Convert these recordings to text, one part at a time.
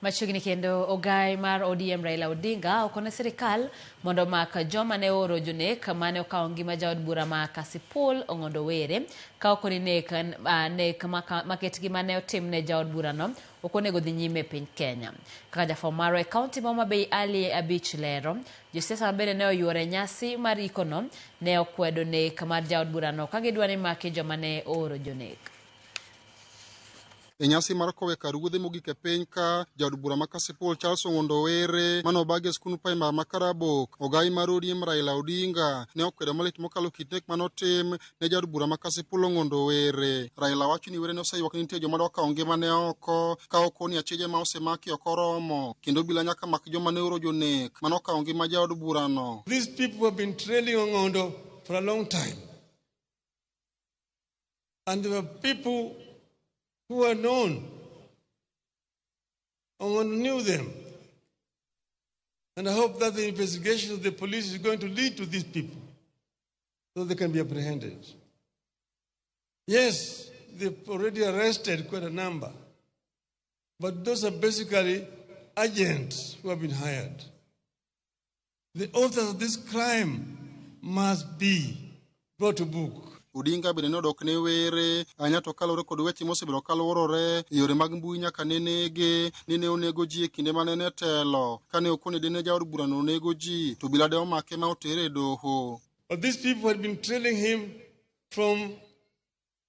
Machiegni kendo ogai mar ODM Raila Odinga okone sirikal mondo omak joma ne ooro jonek mane okawo ngima jaod bura ma Kasipul Ong'ondo Were ka okoni nek, nek maketgi mane otimne jaod burano ok onego dhi nyime e piny Kenya. Kaka jafwambo marwa e kaunti ma Homa Bay Ali Abich lero, josiasa ma bende ne oyuoro e nyasi mar ikono ne okwedo nek mar jaod burano ka gidwa ni maki joma ne ooro jonek. E nyasi mar kowe kar wuodhe mogik e piny ka, jaod bura ma Kasipul Charles Ong'ondo Were mane obagi e skund primar ma Karabok, ogai mar ODM Raila Odinga ne okwedo malit mokalo kit nek mane otim ne jaod bura ma Kasipul Ong'ondo Were. Raila wacho ni Were ne oseywak ni nitie joma dwa kawo ngimane oko ka okoni achije ma osemaki ok oromo kendo obila nyaka mak joma ne oro jonek mane okawo ngima jaod burano. These people have been trailing Ong'ondo for a long time. And there were people who were known. Ong'ondo knew them. And I hope that the investigation of the police is going to lead to these people so they can be apprehended. Yes, they've already arrested quite a number. But those are basically agents who have been hired. The authors of this crime must be brought to book. Odinga bende ne odok ne Were ahinya to kaluwore kod weche mosebedo kaluorore e yore mag mbui nyaka ne nege ni ne onego ji e kinde mane en e telo. Kane okone dine jaod burano onego ji to obila de omake ma otere e doho. But these people had been trailing him from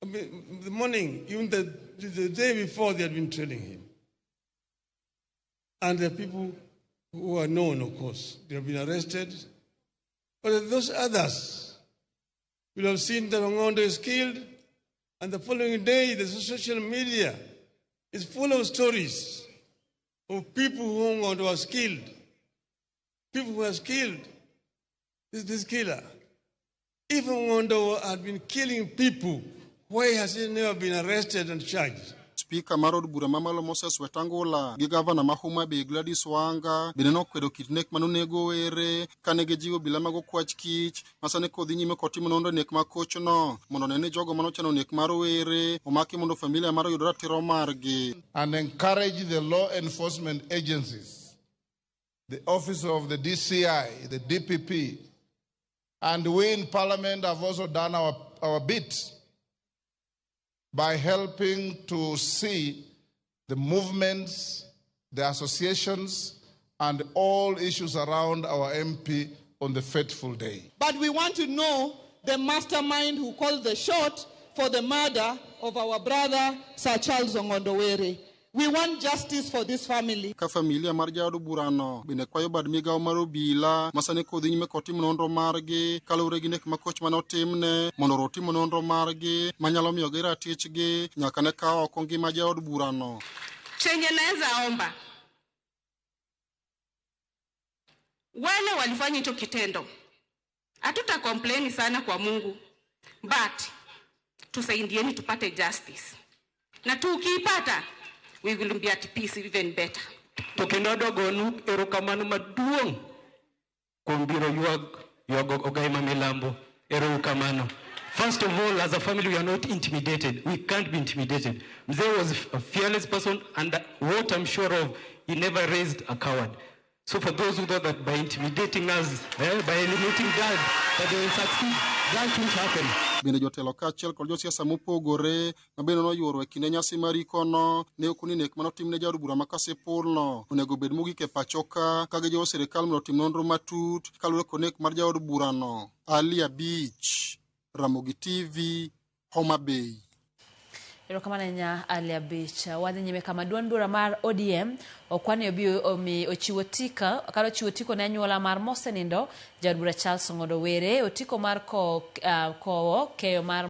the morning, even the day before they had been trailing him. And the people who are known, of course, they have been arrested. But those others will have seen that Ong'ondo is killed, and the following day, the social media is full of stories of people who Ong'ondo was killed, people who was killed, this killer. If Ong'ondo had been killing people, why has he never been arrested and charged? Spika mar od bura mamalo Moses Wetangula gi gavana ma Homa Bay Gladys Wanga bende nokwedo kit nek manonego Were kane gijiwo obila mag okwach kich ma sani kodhi nyime kod timo nonro e nek ma kochno mondo one ni jogo manochano nek mar Were omaki mondo familia mar oyud ratiro margi. And encourage the law enforcement agencies, the office of the DCI, the DPP, and we in Parliament have also done our bit by helping to see the movements, the associations, and all issues around our MP on the fateful day. But we want to know the mastermind who called the shot for the murder of our brother, Sir Charles Ong'ondo Were. We want justice for this family. Ka familia mar jaod burano bende kwayo bad migawo mar obila ma sani kodhi nyime kod timo nonro margi kaluwore gi nek ma koch mane otimne mondo oro timo nonro margi manyalo miyogi ratichgi nyaka ne kawo oko ngima jaod burano. Chenye naweza omba wale walifanya hicho kitendo, hatuta complain sana kwa Mungu, but tusaidieni tupate justice, na tukiipata we will be at peace even better. To kendo adwa erokamano maduong' kuom biro ywago ogai ma milambo. Erokamano. First of all, as a family, we are not intimidated. We can't be intimidated. Mzee was a fearless person, and what I'm sure of, he never raised a coward. So for those who thought that by intimidating us, by eliminating dad, that they will succeed, that won't happen. Bende jotelo kaachiel kod josiasa mopogore ma bende noyuoro e kinde nyasi mar ikono ne okoni nek manotimne jaod bura ma Kasipul onego bed mogik e pacho ka ka gijiwo sirikal mondo otim nonro matut kaluwore kod nek mar jaod burano. Ali Abich, Ramogi TV, Homa Bay. Erokamano ahinya Ali Abich. Wadhi nyime kama duond bura mar ODM okwani obi omi ochiwo tika kata ochiwo otiko ne anyuola mar mosenindo jaod bura Charles Ong'ondo Were otiko mar kowo keyo mar